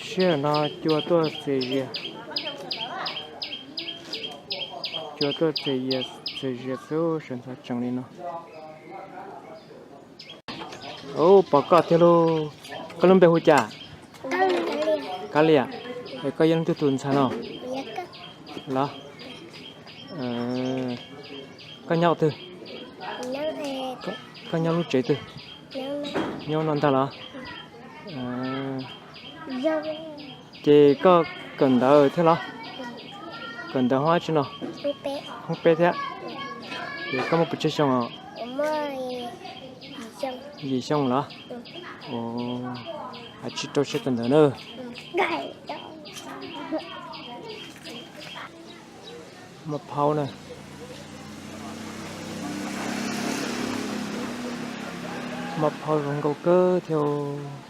Sij hawm no cua tuaj txias zias, cua tuaj txias zias, txias zias xwb sawv ntxov tsees li no. Ub, pom koj tiag lauj. Koj lub npe hu cas? Kab Liam. Es koj yog leej twg tus ntxhais no los? Koj nyob twg? Koj nyob lub tsev twg? Nyob no ntag los? Ces koj kawm ntawv thiab los? Kawm ntawv hoob dab tsi no? Hoob peb thiab. Ces koj muaj pes tsawg xyoo os? Yim xyoo los? Hais tsis rau siab kawm ntawv na. Maj phaub na. Maj phaub zoo nkauj kawg thiab.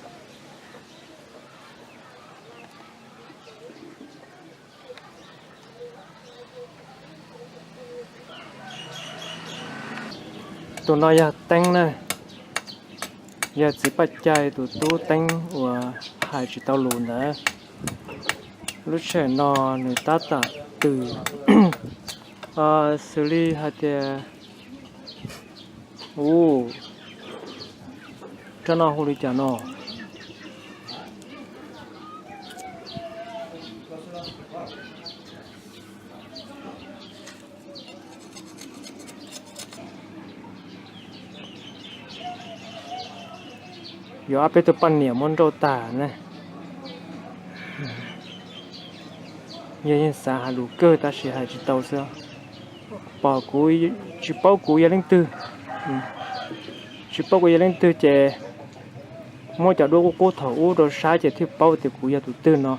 Tus no yog Teeb na, yog txiv Paj Cai tus tub Teeb uas hais tsis tau lus ntawd. Lub sij hawm no nws tab tom twm, xws li hais tias, ub, rab no hu li cas no? Yuav ob peb tug poj niam muab nrauj tag na. Yog yeej xav hais lus kawg tab sis hais tsis tau xwb. Pom kuv, tsis paub kuv yog leej twg, tsis paub kuv yog leej twg ces muab cov duab qub qub thaum ub rau saib ces thiaj paub tias kuv yog tus twg no.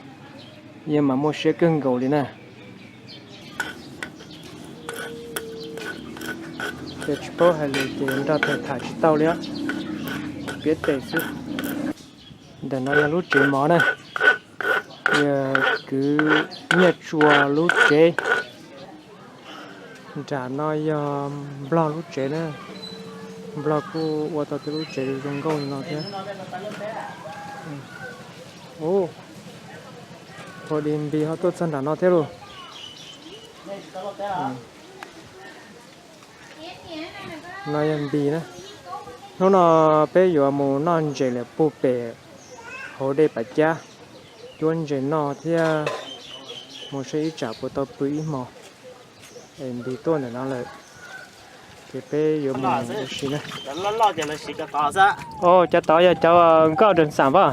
Yog mas muaj siab kawg nkaus li na. Ces tsis paub hais lus ces nrog tes tham tsis tau li, piav tes xwb. Ntawm no yog lub tsev mov na, yog kwv Nyiaj Tsua lub tsev. Nram no yog Nplog lub tsev na. Nplog kuj ua tau tej lub tsev zoo nkauj li no thiab. Ua, Npis ho tuaj txog nram no thiab lauj. No yog Npis na. Hnub no peb yuav mus noj ntses lawm puag pem hauv dej Pav Cab, cuab ntses noj thiab mus saib ib tsam puas tau pw ib hmo. Es Npis tuaj ntawm no lawm, ces peb yuav mus ua si na. Cov tod yog cov nkauj dawm xam pab.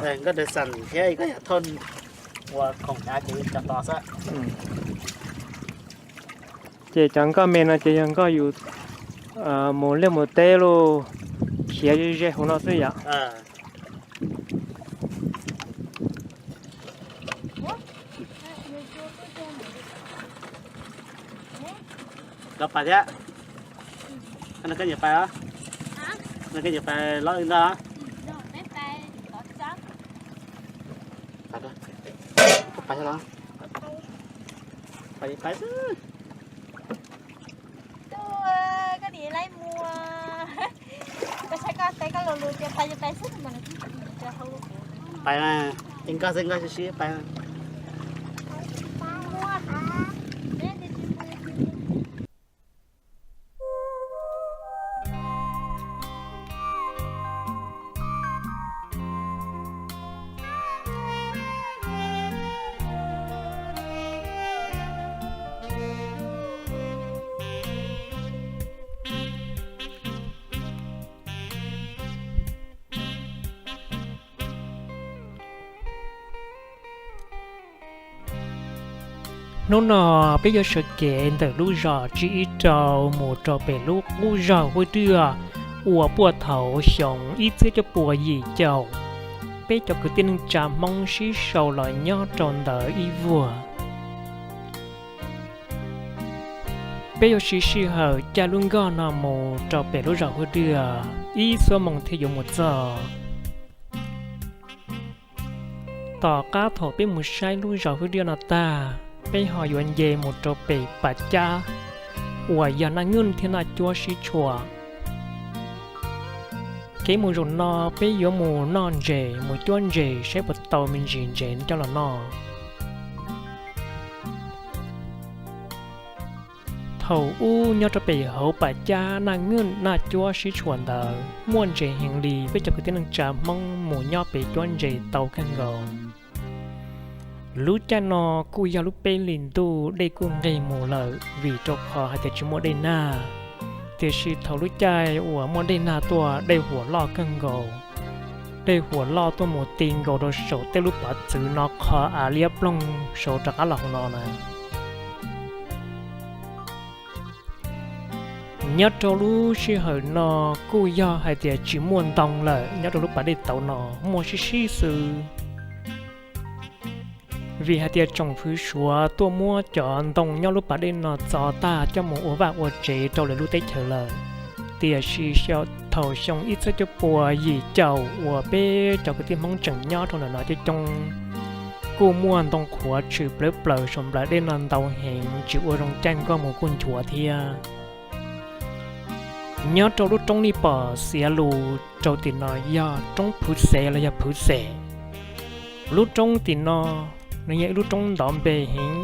Ces cov nkauj me no ces yog nkauj yus mus liaj mus teb los khiav ze ze hauv no xwb yom. Los pais thiab. Koj nyiam pais os? Koj nyiam pais los ntag? Koj pais los? Pais pais xwb. Koj nim laiv muag. Koj saib koj teb koj lus lus tias pais ces pais xwb mas. Pais mas, es nkoj xwb nkoj sib sib pais. Hnub no peb yuav sawv kev ntawm lub zos Tsib Ib Rau mus rau pem lub qub zos Huab Dwaj uas puag thaum xyoo ib txhiab cuaj puas yim caum, peb cov kwv tij neej tsa Hmoob sib sau los nyob rau ntawd ib vuag. Peb yuav siv sij hawm caij lub nkoj no mus rau pem lub zos Huab Dwaj ib xuab moos thiaj yuav mus txog. Tom qab thaum peb mus saib lub zos Huab Dwaj no tag, peb ho yuav nce mus rau pem Pas Cab uas yog Naj Nyuj thiab Naj Cuab sib tshuam. Kev mus zaum no peb yuav mus noj ntses, mus cuab ntses saib puas tau me ntsis ntses coj los noj. Thaum ub nyob rau pem hauv Pam Cab Naj Nwj Naj Cuab sib tshuam ntawd muaj ntses heev li, peb cov kwv tij neej tsa Hmoob mus nyob pem cuab ntses tau kawg nkaus. Lub caij no kuj yog lub peb hlis ntuj dej kuj nqig mus lawm vim rau qhov hais tias tsis muaj dej nag. Tiam sis thaum lub caij uas muaj dej nag tuaj, dej huam loj kawg nkaus. Dej huam loj tuaj mus ti nkaus rau saum tej lub pov txwv no qhov av liab ploog saud rov qab los hauv no na. Nyob rau lub sij hawm no kuj yog hais tias tsis muaj ntoo lawm, nyob rau lub pas dej tauv no muaj sib sib xwb. Vim hais tias tsoom fwv Suav tuaj muab cov ntoo nyob lub pas dej no txo tag coj mus ua vaj ua tsev rau lawv lub teb chaws lawm. Tiam sis thaum xyoo ib txhiab cuaj pua yim caum uas peb cov kwv tij Hmoob tseem nyob rau ntawm no coob coob, kuj muaj ntoo qhuav tshwm plawv plaws saum nplaim dej no ntau heev, tsis ua zoo caij nkoj mus kuj nchuav thiab. Nyob rau lub roob nej pom xiav lus rau tim no yog roob Phwv Xev los yog Phwv Xem. Lub roob tim no nws yog ib lub roob ntov npe heev,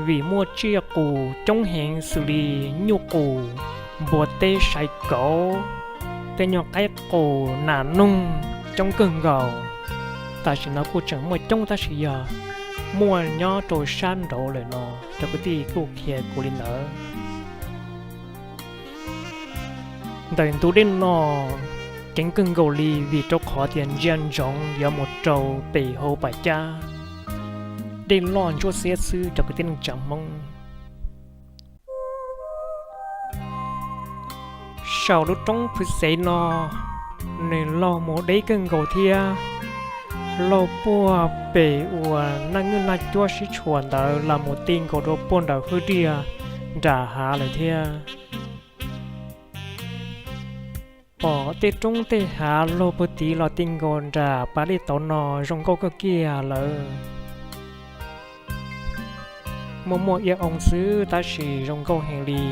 vim muaj tsiaj qus coob heev xws li nyuj qus, npua teb sai kauv, tej nyuag qaib qus, nas noog coob kawg nkaus. Tam sim no kuj tseem muaj coob tab sis yog muaj nyob rau sab nraud lawm no, cov kwv tij kuj qhia kuv li ntawd. Ntawm ntug dej no ceev kawg nkaus li vim rau qhov tias ntsia ntsoov yuav mus rau pem hauv Pam Cab. Dej loj ntsuab xiab xwb cov kwv tij neej tsa Hmoob. Saum lub roob Phwv Xev no nws laug mus deb kawg nkaus thiab, laug puag pem uas Naj Nwj Naj Cuab sib tshuam ntawd los mus ti nkaus rau puag nram Hwj Diaj nram hav lawm thiab. Pom tej roob tej hav laug puag tid los ti nkaus nram pas dej tauv no zoo nkauj kawg kiag lawm. Muaj muaj iab oo xwb tab sis zoo nkauj heev li.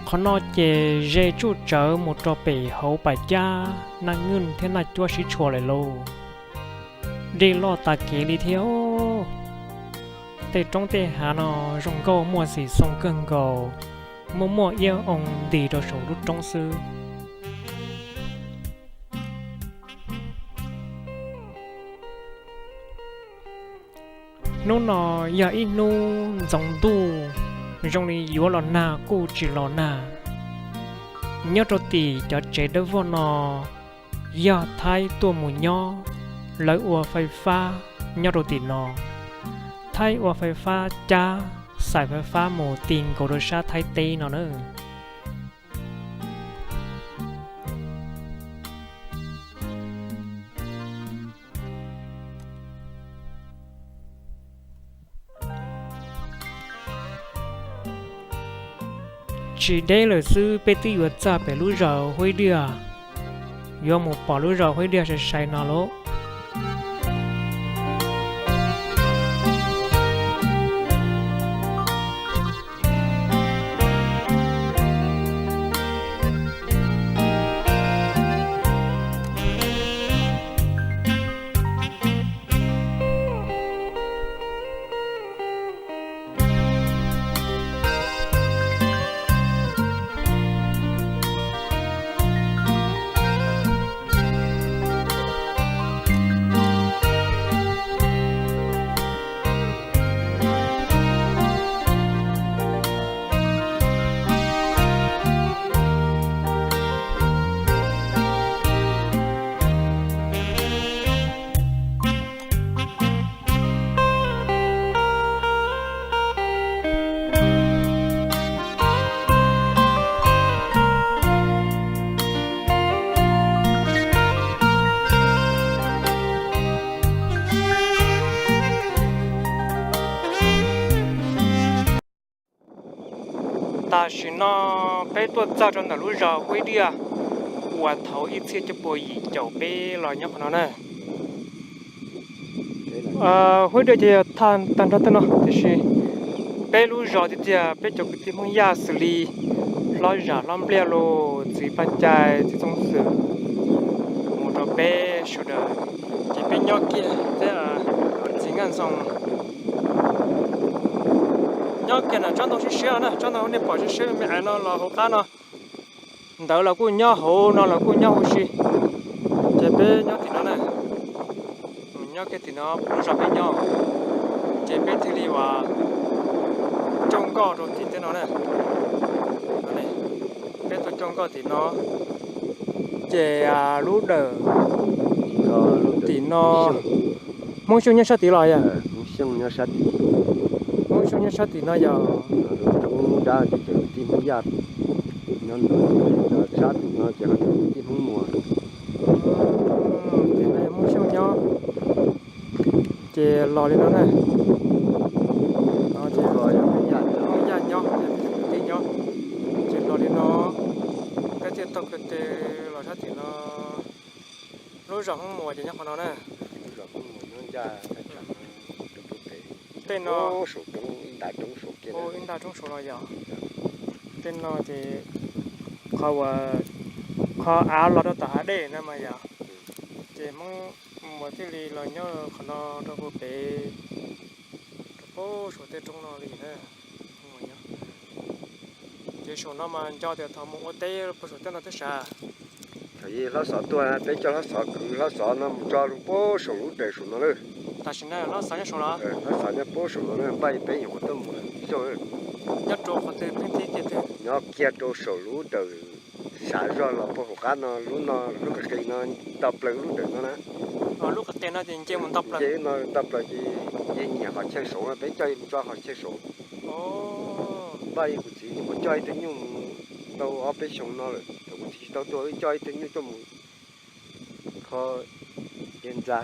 Qhov no ces ze tsuj tsawv mus rau pem hauv Pam Cab, Naj Nwj thiab Naj Cuab sib tshuam lawm lauj. Dej loj tas kev li thiab. Tej roob tej hav no zoo nkauj muaj xim xoo kawg nkaus, muaj muaj iab oo nti rau saum lub roob xwb. Hnub no yog ib hnub ntxoov ntuj, zoo li yuav los nag kuj tsis los nag. Nyob rau tim cov tsev dawb vog no yog Thaib tuaj mus nyob, lawv ua fais fab nyob rau tim no. Thaib ua fais fab cab, xais fais fab mus ti nkaus rau sab Thaib teb no na. Tsis deb lawm xwb peb twb yuav txog pem lub zos Huib Diaj, yuav mus pom lub zos Huib Diaj sai sai no lauj. Tam sim no peb tuaj txog rau ntawm lub zos Huib Diaj uas thaum ib txhiab cuaj pua yim caum peb los nyob qhov no na. Huib Diaj ces yog thaj tag nrho tej no tiam sis peb lub zos tiag tiag peb cov kwv tij Hmoob Yaj xws li Hlob Zam, Hlob Npliaj los, txiv Paj Cai, txiv Txooj Xwm, Peb sawv daws ces peb nyob kiag thiab, txiv Nkaj Ntxoo nyob kiag ntawm tsob ntoo siab siab na, tsob ntoo nej pom siab siab me me no los hauv qab no. Ntawd los kuj nyob hauv no los kuj nyob huv si, ces peb nyob tim no na, nyob kiag tim no lub zos peb nyob, ces peb thiaj li uas coj nkoj rau tim tej no na. Peb tuaj coj nkoj tim no, ces lub dawm tim no, Hmoob Xyooj nyob sab tid los yog? Hmoob Xyooj nyob sab tim no yog. Lub roob dab ces cov kwv tij Hmoob Yaj nyob ntawd, cov sab tim no ces ho cov kwv tij Hmoob Muas. Hmoob Xyooj nyob, ces los li no na. Ces Hmoob Yaj nyob, kwv tij nyob, ces los li no, peb thiaj taug ko tw los sab tim no. Lub zos Hmoob Muas ces nyob qhov no na. Tej no, ib nta roob saud no yog. Tej no ces qhov uas, qhov av los rau tom hav dej no mas yog, ces Hmoob Muas thiaj li los nyob qhov no rau puag pem, rau puag saum tej roob no li na. Ces saum no mas nco tias thaum mus ua teb puag saum tej no thiab sav. Thaum ub Hlob Xov tuaj, peb coj Hlob Xov kwv Hlob Xov no mus tso rau puag saum lub dawm saum no lawm. Tam sim no Hlob Xov nyob saum los? Hlob Xov nyob puag saum no na, npaj peb nyuam qhuav tuaj mus lawm xyoo. Nyob rau qhov twg, pheej thib kiag twg? Nyob kiag rau saum lub dawm sav zog los puag hauv qab no, lub no, lub qis qis no nto plaws lub dawm no na. Lub qis qis no ces nce mus nto plaws. Nce no nto plaws ces yeej nyiam qhov chaw saud, peb coj mus tso qhov chaw saud. Npaj kuv txiv nyuam qhuav coj ib tug nyuj mus tau ob peb xyoo no lawm, thaum kuv txiv tsis tau tuag wb coj ib tug nyuj coj mus kho ib ntxa.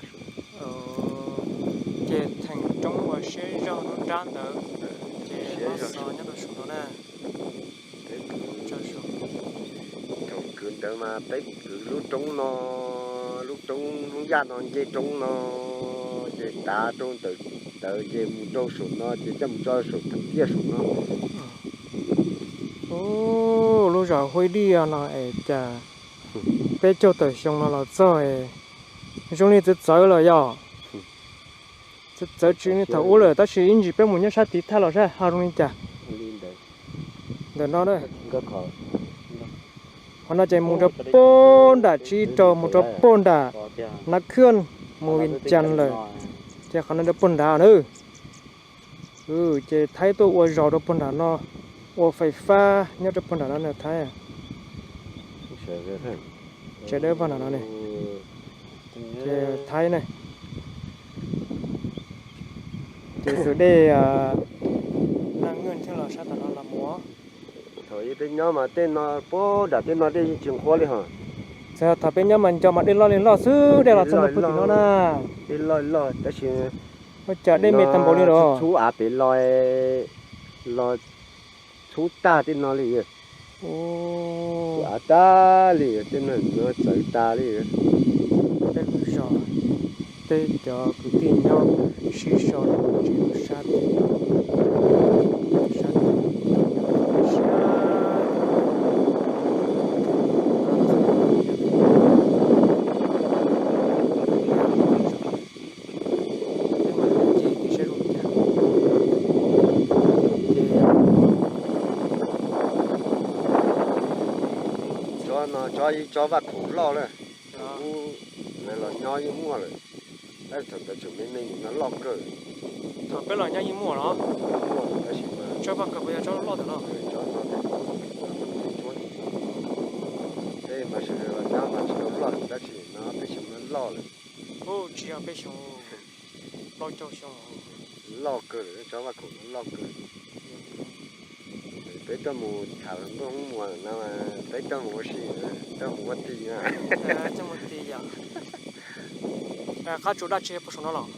Ces theem roob uas siab zog nruab nrab ntawd, ces Hlob Xov nyob rau saum no na. Thaum kwv ntawd mas peb kwv lub roob no, lub roob Hmoob Yaj no nce roob no, ces tav rau ntawm ntawd ces mus rau saum no ces coj mus tso saum tiaj saum no. Ub, lub zos Huab Dij no es cas peb caug tawm xyoo no los txog es zoo li txawv txawv lawm yog. Txawv txawv tsis li thaum ub lawm, tab sis ib ntsis peb mus nyob sab tid thaj los saib ho zoo li cas. Ntawm no, qhov no ces mus rau puag nram Tsib Rau, mus rau puag nram Nab Khwj, mus Vias Cas lawm, ces qhov no rau puag nrad na. Ces Thaib tuaj ua zos rau puag nram no, ua fais fab nyob rau puag nram no na Thaib. Tsev dawb vag nram no ne, ces Thaib ne, ces tus dej Naj Nwj thiaj los sab tom no los mus. Thaum peb nyob mas tej no, puag nram tej no dej yeej tsis nqhuab li hos. Txawm thaum peb nyob mas nco mas dej loj li loj xwb, dej los txog ntua puag tim no na. Dej loj loj tab sis ua cas dej me tag npaum li los. Txhub av pem los, los txhub tag tej no li. Txhub av tag li, tej no txawv tas li. Peb lub zos, peb cov kwv tij nyob sib sau los tsis sab tid, sab tid, sab tid. Peb mam li ncig tim saib zoo li cas. Ces tsob no tsob ib tsob vaj khaum loj lawm, thaum ub lawv los nyob yeej muaj lawm, tab sis thaum ntawd tseem me me nim no loj kawg. Thaum peb los nyob yeej muaj los? Muaj tab sis mas tsob vaj khaum puas yog tsob loj ntawm no? Tsob no, tsob, peb mas sawv daws los nyob mas tsis tau loj tab sis no peb xyoo no loj lawm. Ub, tsis yog peb xyoo, plaub caug xyoo. Loj kawg lawm, tsob vaj khaum no loj kawg. Peb tuaj mus tham nkauj Hmoob Muas no, peb tuaj mus ua si, tuaj mus ua ti na. Tuaj mus ua ti yom. Qab tsuas daj tsi puag saum no los?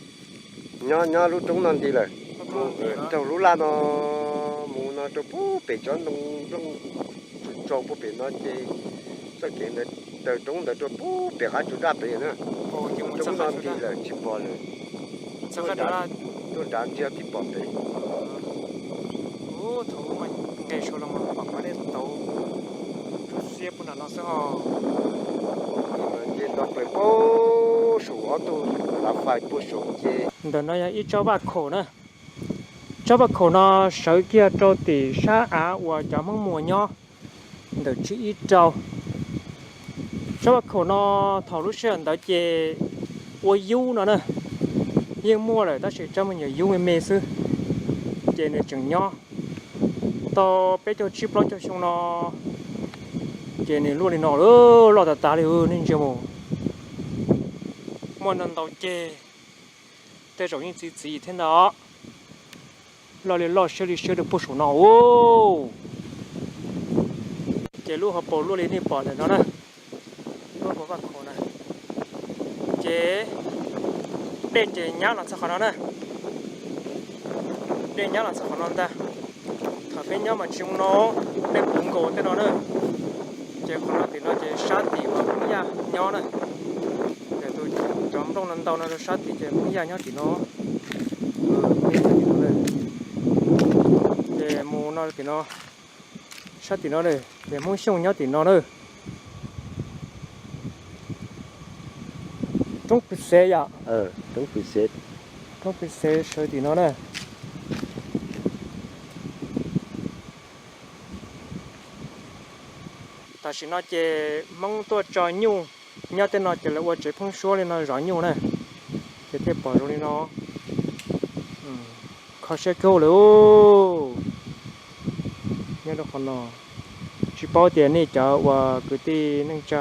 Nyob, nyob lub roob no nti lawm. Raug lub laj no mus no rau puag pem tsob ntoo nplooj tsaus tsaus puag pem no ces txoj kev ntawd, taws roob ntawd rau puag pem qab tsuas daj pem na. Roob no nti lawm tsis pom lawm. Tuaj nrad ntsia tib pom pem. Ub, thaum ub mas nqes saud los mas pom qhov dej tauv tsuj xiab puag nram no xwb os. Ces nto plaws puag saum ob tug tav fais puag saud ces ntawm no yog ib tsob vaj khaum na. Tsob vaj khaum no sawv kiag rau tim sab av uas cov Hmoob Muas nyob ntawm tsib ib rau. Tsob vaj khaum no thaum lub sij hawm ntawd ces ua yub no na, yeej muaj lawm tab sis tsob me nyuam yub me me xwb, ces nws tseem nyob tau peb caug tsib plaub caug xyoo no, ces nws luaj li no lawm, loj tas tas li nej ntsia mus. Muaj ntau ntau ceg, tej zaum yeej txi txiv thiab ntag. Loj li loj siab li siab rau puag saum no ub. Ces lub hauv paus luaj li nej pom ntawm no na, lub hauv paus vaj khaum na, ces dej ces nyab los txog qhov no na. Dej nyab los txog qhov no ntag. Thaum peb nyob mas tsis zoo no, dej puv nkaus tej no na. Ces qhov no tim no ces sab tim uas Hmoob Yaj nyob na. Ces tus cov nplooj no ntau no rau sab tid ces Hmoob Yaj nyob tim no. Ces mus no tim no, sab tim no ces Hmoob Xyooj nyob tim no na. Roob Pis Xev yom, Roob Pis Xev sawv tim no na. Tam sim no ces Hmoob tuaj tso nyuj nyob tej no ces lawv ua tsev pheeb suab li no zov nyuj na, ces thiaj pom zoo li no. Kho siab kawg lawm. Nyob rau qhov no, tsis paub tias nej cov uas kwv tij neej tsa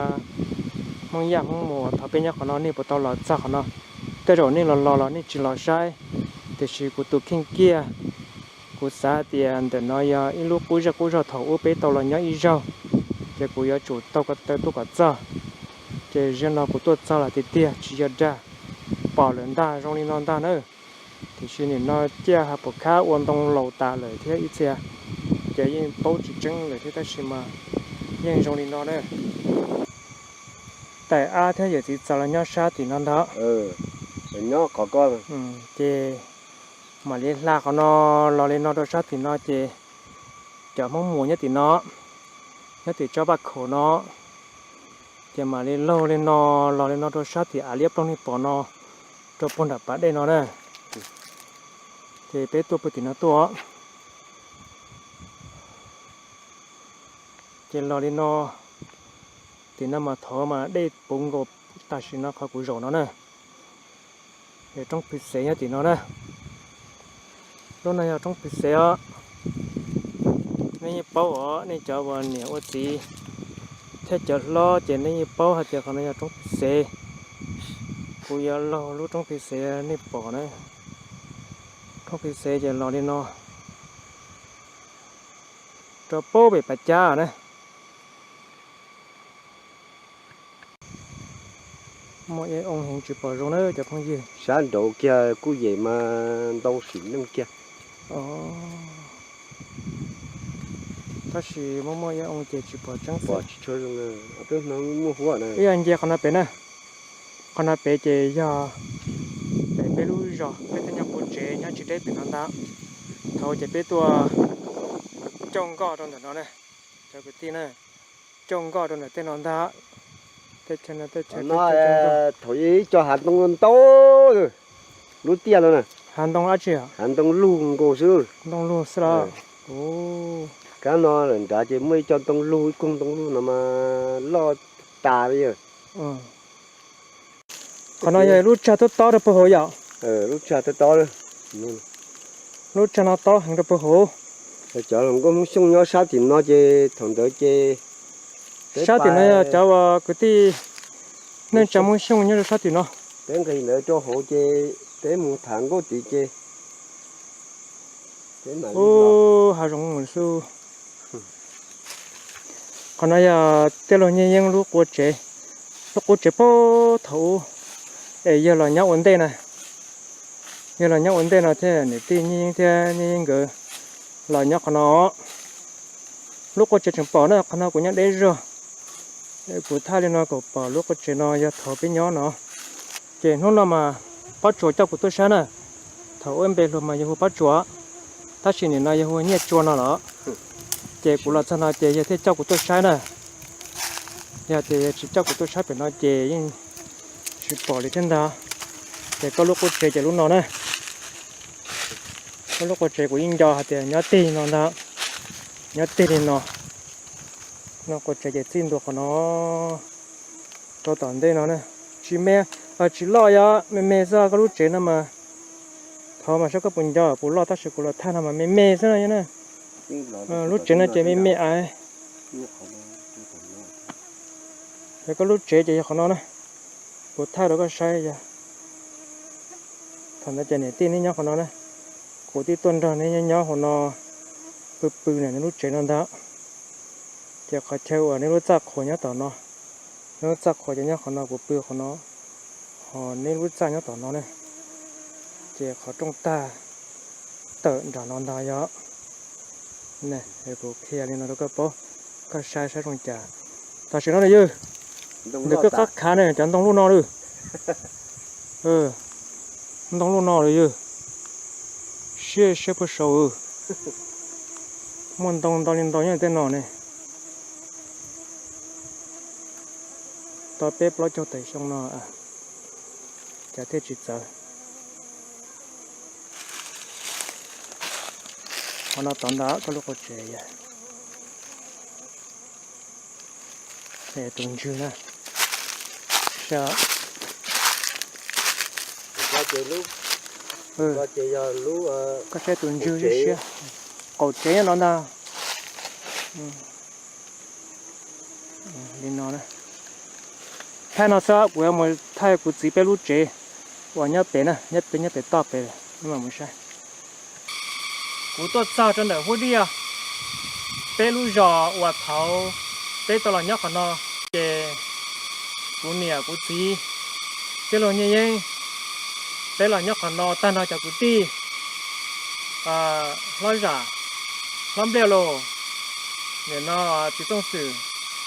Hmoob Yaj Hmoob Muas thaum peb nyob qhov no nej puas tau los txog qhov no. Tej zaum nej los los los nej tsis los saib, tiam sis kuv tus kheej kiag, kuv xav tias ntawm no yog ib lub qub zej qub zog thaum ub peb tau los nyob ib zaug, ces kuv yuav tsum taug ko taw tuaj kom txog. Ces zaum no kuv tuaj txog lawm tiag tiag tsis yog dag, pom lawm ntag zoo li no ntag na. Tiam sis nim no ciaj ha pom khab ua ntoo laus tas lawm thiab ib txhia, ces yeej paub tsis tseeb lawm thiab tab sis mas yeej zoo li no na. Tais ab thiab yawm txiv txawm los nyob sab tim no ntag. Ces mam li hla qhov no los li no rau sab tim no ces cov Hmoob Muas nyob tim no, nyob tim tsob vaj khaum no, ces mam li laug li no los li no rau sab tim av liab ploog nej pom no, rau puag nram pas dej no na. Ces peb tuaj puag tim no tuaj. Ces los li no, tim no mas thov mas dej puv nkaus tam sim no qhov kuv zaum no na. Yog Roob Pis Xev nyob tim no na. Lub no yog Roob Pis Xev os. Nej yeej paub os, nej cov uas niam ua txiv thiab cov hlob ces nej yeej paub hais tias qhov no yog Roob Pis Xev. Kuv yuav laug lub Roob Pis Xev nej pom na. Roob Pis Xev ces los li no rau puag pem Pas Cab na. Muaj ib oo heev tsis pom zoo na cov phooj ywg. Sab nraud kiag kuj yem mas ntau sim neej kiag. Tab sis muaj muaj ib oo ces tsis pom tseeb xwb. Peb hnov muaj huab na. Ib yam nce qhov no pem na. Qhov no pem ces yog pem peb lub zos, peb tej nyuag qub tsev nyob tsis deb pem no ntag. Thaum ces peb tuaj coj nkoj rau ntawm no na, cov kwv tij na, coj nkoj rau ntawm tej no ntag. Tej chaw no tej chaw no, thaum ub ib co hav ntoo ntau, lub tiaj no na. Hav ntoo dab tsi? Hav ntoo lug nkaus xwb. Ntoo lug xwb los? Kab no lawm nrad ces muaj ib co ntoo lug, ib koog ntoo lug no mas loj tas li. Qhov no yog lub tsag tob tob rau puag hauv yom? Lub tsag tob tob, lub tsag no tob heev rau puag hauv. Cov hluas nkauj Hmoob Xyooj nyob sab tim no ces thaum ntawd ces sab tim no yog cov uas kwv tij neej tsa Hmoob Xyooj nyob rau sab tim no. Peb nqis ntawd rau hauv ces peb mus tham nkauj tid ces peb mam li los. Hav zoov mus xwb. Qhov no yog tij laug Nyiaj Yeeb lub qua tsev, lub qua tsev puag thaum ub, es yawg los nyob ua ntej na. Yawg los nyob ua ntej no thiab niam tij Nyiaj Yeeb thiab Nyiaj Yeeb nkawd los nyob qhov no. Lub qua tsev tseem pom na, qhov no kuv nyob deb zog. Kuv thaij li no kom pom lub qua tsev no yog thaum peb nyob no. Ces hnub no mas Pob Tsuas coj kuv tuaj saib na. Thaum ub npe hluas mas yawg hu Pob Tsuas, tab sis nim no yawg hu Nyiaj Tsua no lawm. Ces kuv los txog no ces yawg thiaj coj kuv tuaj saib na. Yog tias tsis coj kuv tuaj saib pem no ces yeej tsis pom li thiab ntag. Ces koj lub qub tsev ces lub no na. Koj lub qub tsev kuv yeej nco hais tias nyob tig no ntag, nyob tig li no. No qub tsev ces txij ntua qhov no rau tom ntej no na. Tsis me, tsis loj, yog me me xwb koj lub tsev no mas. Thov mas saib koj puas nco puas loj tab sis kuv los thaij no mas me me xwb no na. Lub tsev no ces me me aiv. Yog koj lub tsev ces yog qhov no na. Kuv thaij rau koj saib yog. Thaum ntawd ces niam tij neb nyob qhov no na. Kuv twb tuaj nrog neb nyob hauv no pw pw na, neb lub tsev no ntag. Ces qhov chaw uas neb lub txaj qhuas nyob tom no, neb lub txaj qhuas ces nyob qhov no, kuv pw qhov no, ho neb lub txaj nyob tom no na. Ces qhov rooj tag tawm nram no ntag yog. Kuv qhia li no rau koj paub, koj saib saib zoo cas. Tam sim no na yog, ntawm koj qab khav ne cov ntoo lub no lawm. Ntoo lub no lawm yog. Siab siab puag saud. Muaj ntoo ntau li ntau nyob tej no ne. Tau peb plaub caug tawm xyoo no cas thiaj tsis txawv. Qhov no tod ntag koj lub qub tsev. Tus ntswg na. Koj saib tus ntswg siab siab. Qaum tsev nyob no ntag. Li no, thaij no xwb kuv yuav mus thaij kuv txiv peb lub tsev uas nyob pem na, nyob pem, nyob pem toj pem, mus saib. Kuv tuaj txog rau ntawm Huab Diaj, peb lub zos uas thaud peb tau los nyob qhov no, ces kuv niam kuv txiv, tij laug Nyiaj Yeeb, peb los nyob qhov no tag nrho cov kwv tij, hlob Zam, hlob Npliaj Lus, nim no txiv Tooj Xwm,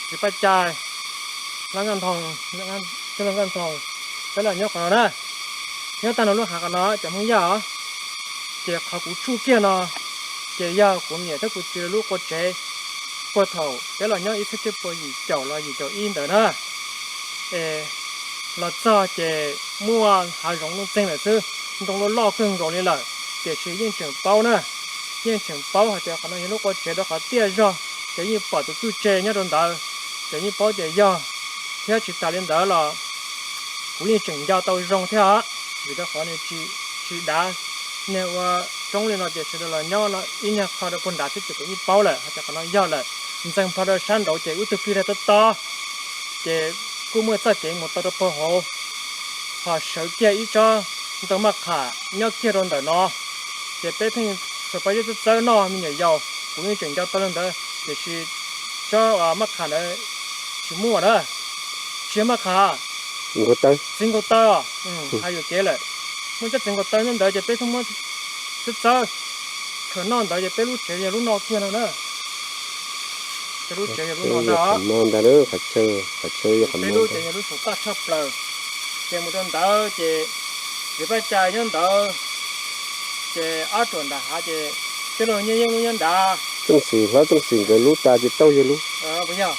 txiv Paj Cai, hlob Nkaj Nthoos, tij laug Nkaj Nthoos, peb los nyob qhov no na. Nyob tag nrho lub hav qhov no cov Hmoob Yaj os. Ces qhov kuv tsuj kiag no ces yog kuv niam thiab kuv txiv lawv lub qua tsev puag thaum peb los nyob ib txhiab cuaj pua yim caum los yim caum ib ntawd na. Es los txog ces muaj hav zoov nuj txeeg lawm xwb, ntoo loj loj kawg nkaus li lawm, tiam sis yeej tseem paub na, yeej tseem paub hais tias qhov no yog lub qua tsev rau qhov tiaj zog, ces yeej pom tus kwj tse nyob rau ntawd, ces yeej paub tias yog, thiab tsis tas li ntawd los kuv yeej tseem nco tau zoo thiab os, vim rau qhov nws tsis dav, niag ua roob li no ces sawv daws los nyob no ib nyuag qho rau puag nrad xwb ces kuv yeej paub lawm hais tias qhov no yog lawm. Ntxeev plho rau sab nraud ces ub tug plig daj tob tob, ces kuj muaj txoj kev mus tau rau puag hauv, ho sawv kiag ib tsob ntoo maj qham nyob kiag rau ntawm no, ces peb pheej xuas pob zeb txawb txawb noj me nyuam yaus, kuv yeej tseem nco tau li ntawd, tiam sis tsob maj qham ntawd tsis muaj na. Tsis yog maj qham, txiv nkaus taw, hais yuam kev lawm. Muaj tsob txiv nkaus taw nyob ntawd ces peb pheej muab txawb txawb khaws noj ntawd ces peb lub tsev yog lub no kiag no na. Peb lub tsev yog lub no ntag, peb lub tsev yog lub saum toj tshaj plaws. Ces mus rau ntawd ces txiv Paj Cai nyob ntawd, ces ob ruam nram hav ces tij laug Nyiaj Yeeb lub nyob nrad. Txooj Xwm, hlob Txooj Xwm nkawd lub tas ces tau yog lub. Yog,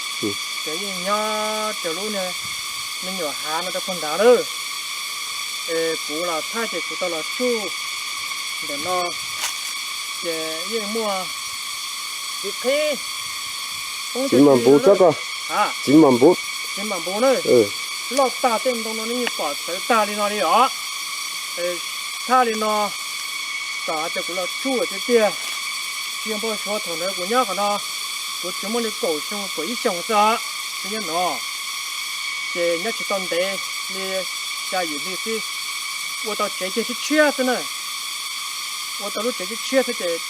ces yeej nyob raws lub me nyuam hav no rau puag nrad lawm. Es kuv los thaij ces kuv tau los tsuj ntawm no, ces yeej muaj txiv qhib, txiv mas npuv tsob ko, txiv mas npuv, txiv mas npuv na, loj tag tej ntoo no nej yeej pom txawv tag li no li os. Thaj li no, tom hais tias kuv los tsuj lawm tiag tiag, tsis yog npau suav thaum ntawd kuv nyob qhov no, kuv tsuas muaj li kaum xyoo kaum ib xyoos xwb os, kuv nyob no, ces nyob tsis tau ntev li xya yim hli xwb, ua tau tsev kiag tshiab tshiab xwb na, ua tau lub tsev tshiab tshiab xwb ces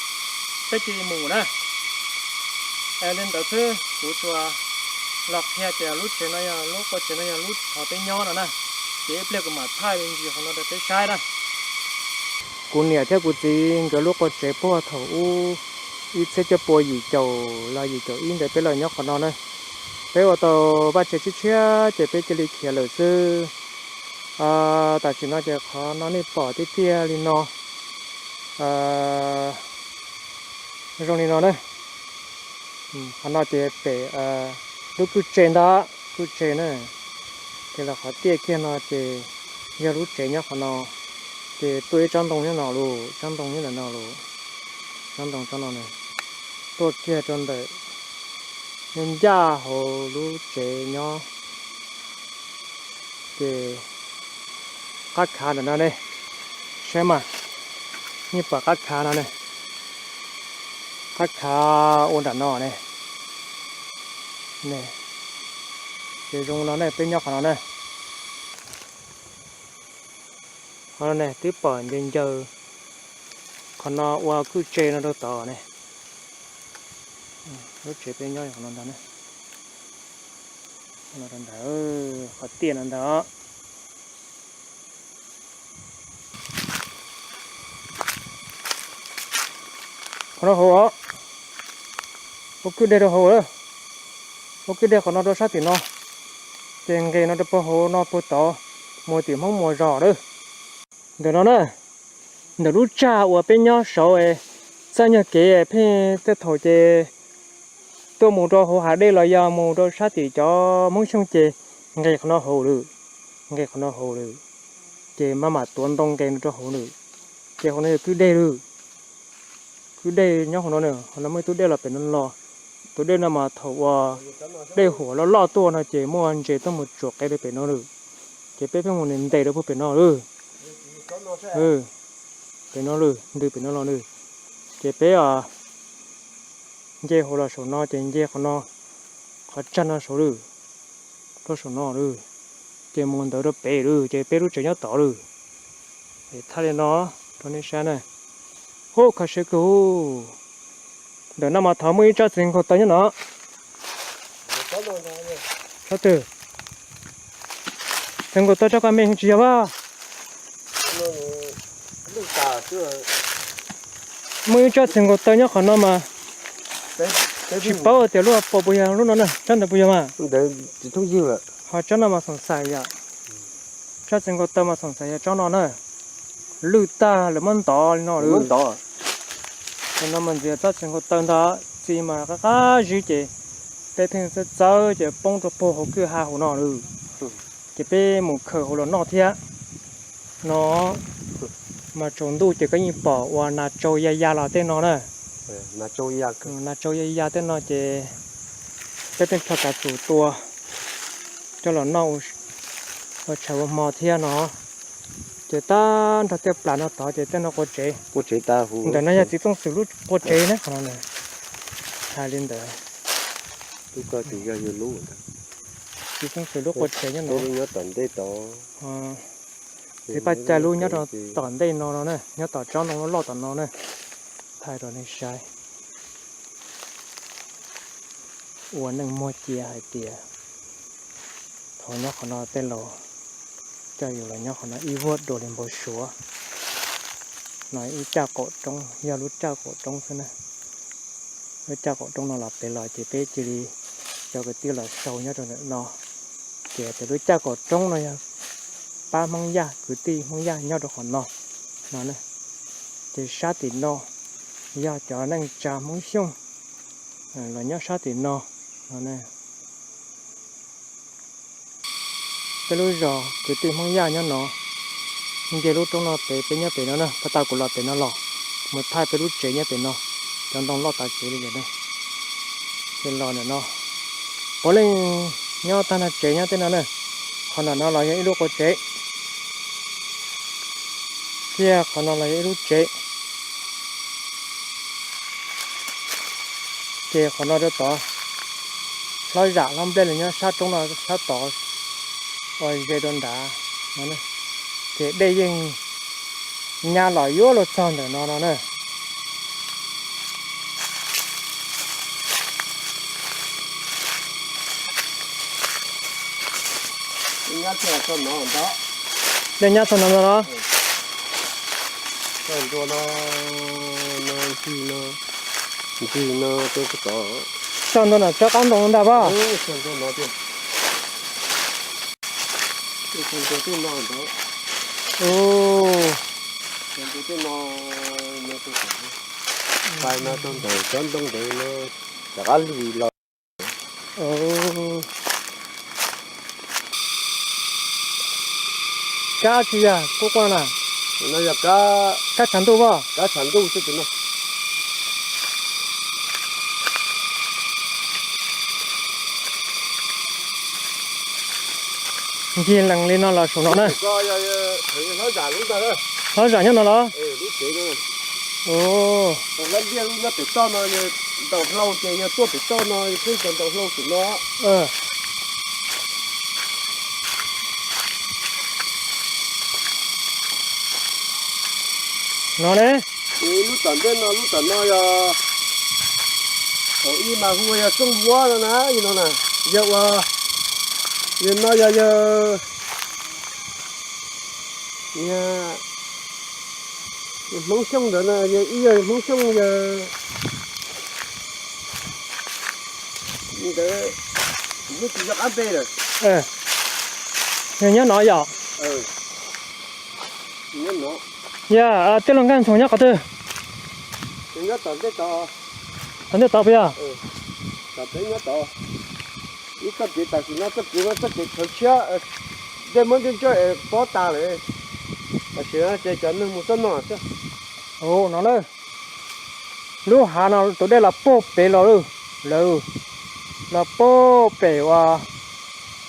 peb cia li mus na. Li ntawd xwb kuv tsuas los qhia tias lub tsev no yog lub qua tsev no yog lub qhov peb nyob no na, ces ib pliag kuv mam thaij me ntsis qhov no rau peb saib na. Kuv niam thiab kuv txiv nkawd lub qua tsev puag thaum ub ib txhiab cuaj pua yim caum los yim caum ib ntawd peb los nyob qhov no na. Peb ua tau vaj tsev tshiab tshiab ces peb cia li khiav lawm xwb. Tam sim no ces qhov no nej pom tiag tiag li no, zoo li no na. Qhov no ces pem lub kwj tse ntag. Lub tsev na, ces los qhov tiaj kiag no ces yog lub tsev nyob qhov no, ces tuaj ib tsob ntoo nyob no lus, tsob ntoo nyob ntawm no lus, tsob ntoo tsob no ne, tuaj kiag rau ntawm ncaj hauv lub tsev nyob, ces qab khav ntawm no ne, saib mas, yeej pom qab khav no ne, qab khav ua nram no ne, ces zoo no ne, peb nyob qhov no ne. Qhov no ne twb pom ncaws ncaws, qhov no ua kwj tse no rau tod ne, lub tsev peb nyob qhov no ntag, ntawd, qhov tiaj no ntag. Qhov no hauv os, ua kwj deg rau hauv, ua kwj deg qhov no rau sab tim no, ces nqes no rau puag hauv no puag tod, mus tim Hmoob Muas zos lawm. Ntawm no na, ntawm lub tsag uas peb nyob saud, txaj nyuag kev pheej tej thaum ces tuaj mus rau hauv hav dej los yog mus rau sab tim cov Hmoob Xyooj ces nqes qhov no hauv lawm, nqes qhov no hauv lawm, ces maj mam tuav ntoo nqes no rau hauv lawm, ces hauv no yog kwj deg lawm. Kwj deg nyob hauv no na, hauv no muaj ib tug dej los pem no los. Tus dej no mas thaum uas dej huam loj loj tuaj no ces muaj ntses tuaj mus tsuam qev rau pem no lawm, ces peb pheej mus ntes rau puag pem no lawm. Pem no lawm, ntws pem no los lawm, ces peb nce hauv los saum no ces nce qhov no, qhov tsag no saud lawm, rau saum no lawm, ces mus ntawd rau pem lawm ces peb lub tsev nyob tod lawm. Es thaj li no rau nej saib na. Hub, kho siab kawg. Ntawm no mas thov muaj ib tsob txiv nkaus taw nyob no. Tsob twg? Txiv nkaus taw tsob kab me tsis yog a? Muaj ib tsob txiv nkaus taw nyob qhov no mas tsis paub tias lub puas puas yog lub no na, tsob ntawd puas yog mas? Ho tsob no mas xoom xais yom. Tsob txiv nkaus taw mas xoom xais yog tsob no na. Lwj tag lawv muab ntov li no lawm. Tus no mas ntxiv tsob txiv nkaus taw ntag, txi mas qab qab zib ces peb pheej txawb txawb ces poob rau puag hauv kwj ha hauv no lawm. Ces peb mus khaws hauv los noj thiab. No mas tsaus ntuj ces koj yeej pom uas nas tsau ya ya los tej no na. Nas tsau ya ya tej no ces peb pheej rho kav xum tua coj los noj ua tshav ua hmo thiab no. Ces tag nrho tej plas no tod ces tej no qua tsev. Ntawm no yog txiv Txooj Xwm lub qua tsev na, qhov no hais li ntawd. Txiv Txooj Xwm lub qua tsev nyob no. Txiv Paj Cai lub nyob rau tom ntej no no na, nyob tom tsob ntoo loj loj tom no na. Thaij rau nej saib. Ua neej muag cia hais tias thaum nyob qhov no tej laus coj yus los nyob qhov no ib vuag dua li npau suav. No ib caj qaum roob, yog lub caj qaum roob xwb na. Lub caj qaum roob no los pem los ces peb cia li cov kwv tij los sau nyob rau ntawm no. Ces tias lub caj qaum roob no yog pab Hmoob Yaj, kwv tij Hmoob Yaj nyob rau qhov no no. Ces sab tim no yog cov neej tsa Hmoob Xyooj los nyob sab tim no no. Peb lub zos kwv tij Hmoob Yaj nyob no, nce lub roob no pem, peb nyob pem no na, pab tau kuv los pem no los, mus thaij peb lub tsev nyob pem no, cov ntoo loj tas kev li ntawm no. Ces los ntawm no, puav leej nyob tag nrho tsev nyob tej no na. Qhov ntawm no los yog ib lub qua tsev, thiab qhov no los yog ib lub tsev. Ces qhov no rau tod, hlob zam hlob nplej los nyob sab roob no sab tod uas ze rau nrad no, ces dej yeej nyab los yuav luag txog ntawm no no na. Dej nyab txog no ntag los? Txog ntua no tsob qab ntoo ntag pab? Tais no rau ntawm cov ntoo ntawd no rov qab li los. Kab tsi yog kuj quaj na? No yog kab, kab tshav ntuj pob, kab tshav ntuj xwb tus no. Ncig lees li no los saum no na. Hlob zam nyob no los? Ntaus hlau ces yog tuaj pem toj no, peb cov ntaus hlau tim no. No ne, lub tom ntej no, lub tom no yog thaum ub mas hu ua yog Txooj Vuab no na, yog no na, yog ua, yog no yog yawg Hmoob Xyooj ntawd no, yog ib yawg Hmoob Xyooj yawg ntawd, kuv muab tsis nco qab npe lawm. Yog nyob no yom? Yog, tij laug Nkaj Ntxoog nyob qhov twg? Tom ntej tod puas yog? Ib txoj kev tam sim no txoj kev no txoj kev khawv tshiab, dej muab ntsoj ntsoj es pob tas lawm, tam sim no ces cov neeg mus txoj no xwb. No na, lub hav no tus dej los puag pem los lawm, los puag pem uas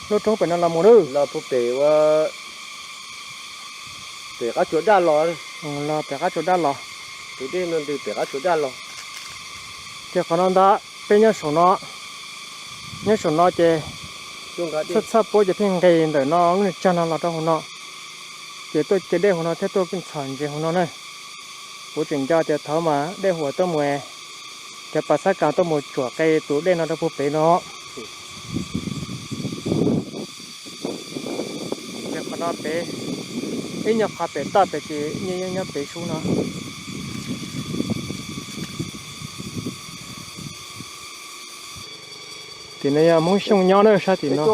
lub roob pem no los mus lawm. Los puag pem ua pem qab tsuas daj los. Los pem qab tsuas daj los. Tus dej no ntws pem qab tsuas daj los. Ces qhov no ntag, peb nyob saum no, nyob saum no ces txhaj txhaj puab ces pheej nqis ntawm no lub niag tsag no los rau hauv no, ces tuaj ce dej hauv no thiab tuaj txhom ntses hauv no na. Kuv tseem nco tias thaum mas dej huam tuaj mus, cov pas xab kas tuaj mus tsuam qe tus dej no rau puag pem no. Ces qhov no pem, ib nyuag qhov pem toj pem ces nyob pem sub no. Tim no yog Hmoob Xyooj nyob na, sab tim no.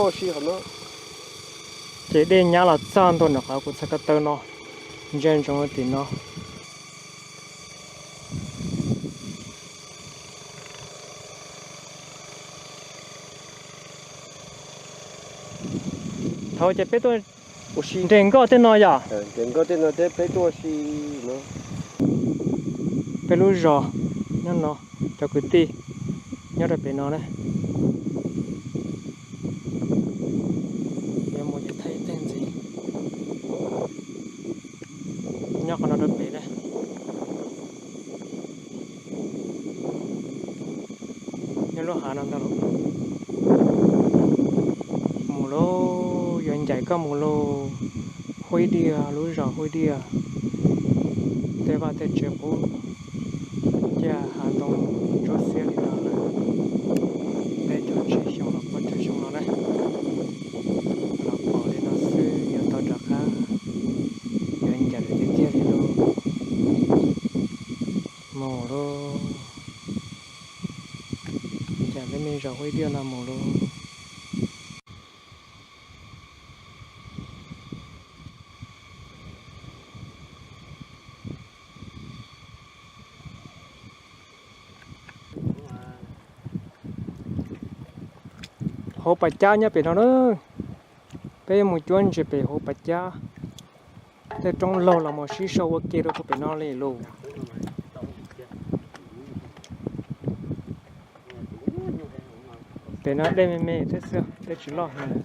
Ces dej nyab los txog ntua ntawm qhov kuv txhais ko taw no, ntsia ntsoov tim no. Thaum ces peb tuaj nres nkoj tej no yom? Peb lub zos nyob no, cov kwv tij nyob rau pem no na. Yuav mus ces thaij ib teg ntxiv. Nyob qhov no rau pem na. Nyob lub hav no ntag lauj. Mus lauj, yuav ncaim koj mus lauj. Huib Diaj, lub zos Huib Diaj, tej vaj tej tsev qub, ciaj hav ntoo ntsuab xiab li no lawm. Peb caug tsib xyoo los puag tsawg xyoo no na, los pom li no xwb yuav tau rov qab, yuav ncaim lawm tiag tiag li lauj. Mus lauj, ncaim peb me zos Huib Diaj no mus lauj. Hauv pas cab nyob pem no na, peb mus cuab ntses pem hauv pas cab. Tej roob laug los mus sib sau ua ke rau puag pem no li lauj. Pem no dej me me thiab xwb, dej tsis loj heev.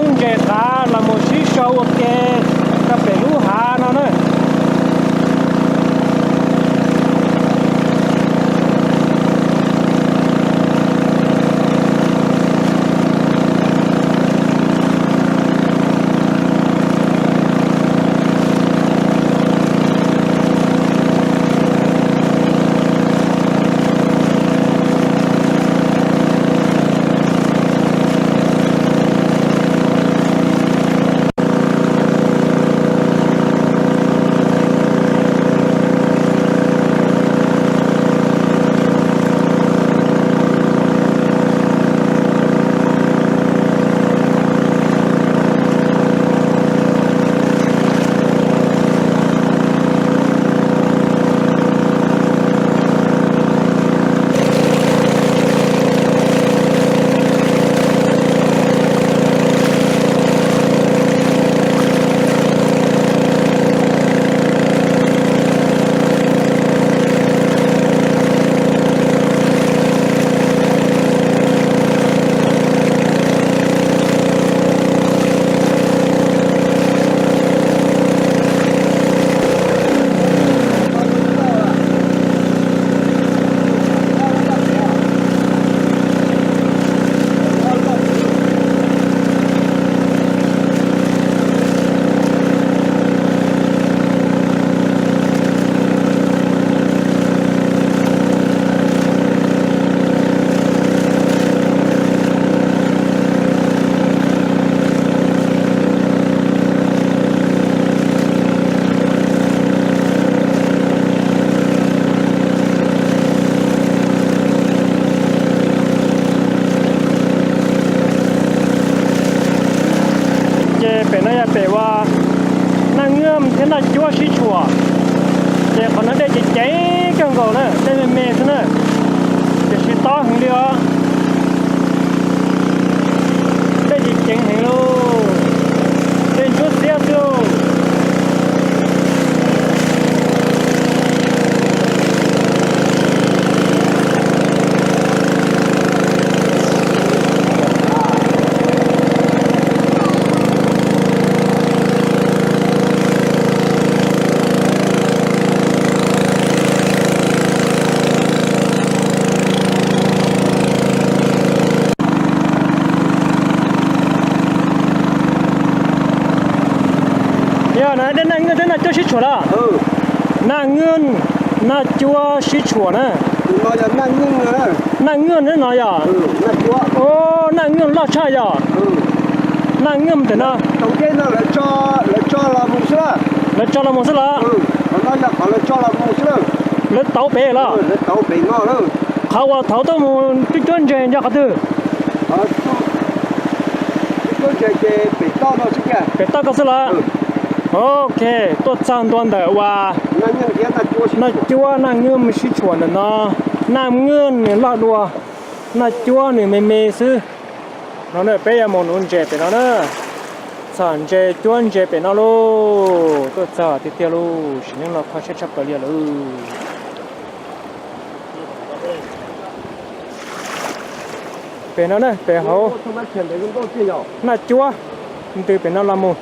Ntses qav los mus sib sau ua ke rau pem lub hav no na. Ces pem no yog pem uas Naj Nwj thiab Naj Cuab sib tshuam. Ces qhov no dej ceev ceev kawg nkaus na, dej me me xwb na, tiam sis tob heev li os. Dej ceev ceev heev lauj, dej ntsuab xiab xwb lauj. Yog na, dej Naj Nwj thiab Naj Cuab sib tshuam los? Naj Nwj, Naj Cuab sib tshuam na. Naj Nwj no yog? Naj Nwj loj tshaj yog? Naj Nwj ntawm no. Lawv tso los mus xwb los? Lawv tauv pem los? Qhov uas thaud tuaj mus cuab cuab ntses nyob qhov twg? Pem toj ko xwb los? Ok, tuaj txog ntua ntawm uas Naj Cuab Naj Nwj sib tshuam ntawm no. Naj Nwj nws loj dua, Naj Cuab nws me me xwb. No na peb yuav mus nuv ntses pem no na. Txhom ntses cuab ntses pem no lauj. Tuaj txog tiag tiag lauj, sim neej no kho siab tshaj plaws li lawm. Pem no na, pem hauv Naj Cuab ntws pem no los mus.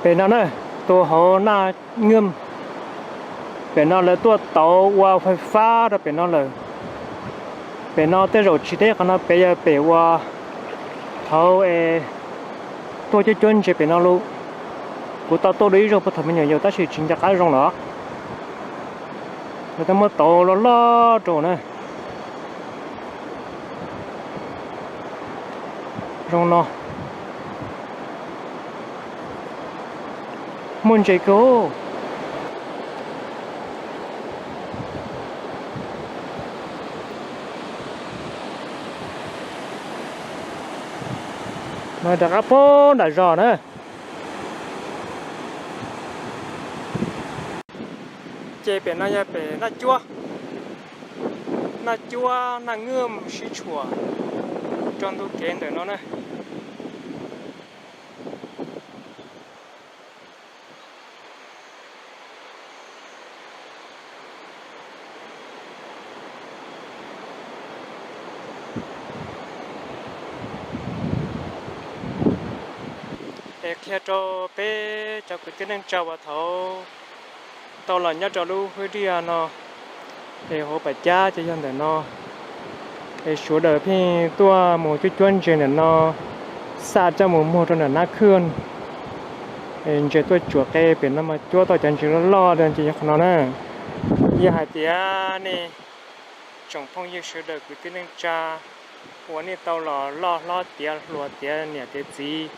Pem no na, tus hauv Naj Nwj. Pem no lawv tuaj tauv ua fais fab rau pem no lawm. Pem no tej zaum tsis teb qhov no pem yog pem uas thaud es tuaj cuab cuab ntses pem no lauj. Kuv tau tuaj dua ib zaug puag thaum me nyuam yaus tab sis tsis nco qab zoo lawm. Lawv twb muab tauv loj loj rau na. Zoo no. Muaj ntses kawg. Mas rov qab poob nram zos na. Ces pem no yog pem Naj Cuab, Naj Cuab Naj Nwj sib tshuam rau ntug kev ntawm no na. Es qhia rau peb cov kwv tij neej tsa uas thaum tau los nyob rau lub hwj diaj no, es hauv Pam Cab ces yog ntawm no, es sawv daws pheej tuaj mus cuab cuab ntses ntawm no, xa coj mus muag rau ntawm Nab Khwj. Es ntses tuaj tsuam qe pem no mas cuab tau cov ntses loj loj ces yog qhov no na. Yog hais tias nej tsoom phooj ywg sawv daws kwv tij neej tsa uas nej tau los loj hlob tiav hluas tiav niam tiav txiv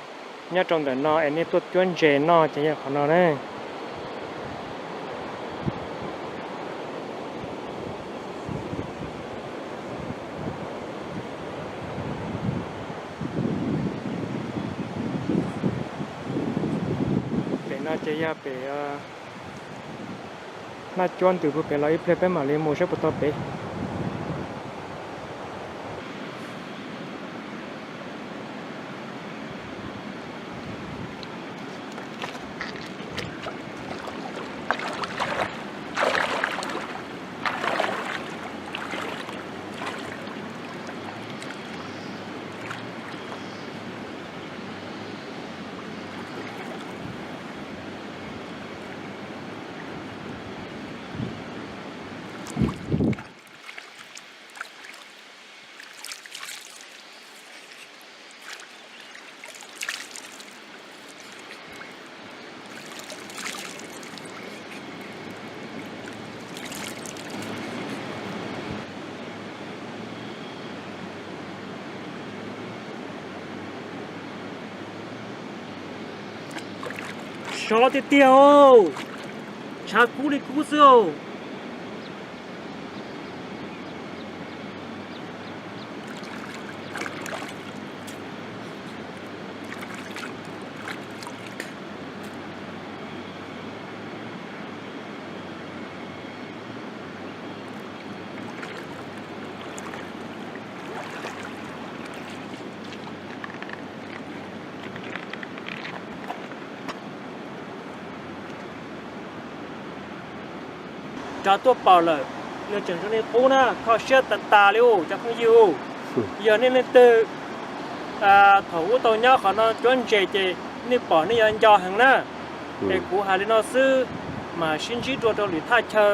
nyob rau ntawm no es nej tuaj cuab ntses noj ces yog qhov no na. Pem no ces yog pem Naj Cuab ntws puag pem los ib pliag peb mam li mus saib puas tau pem. Sov tiag tiag os, tshav kub li kub xwb os. Rov tuaj pom lawm, nws tseem zoo li qub na, kho siab tas tas li os cov phooj ywg. Yog nej leej twg thaum ub tau nyob qhov no cuab ntses ces nej pom nej yuav nco heev na. Es kuv hais li no xwb, mam sib ntsib dua rau lwm thaj chaw.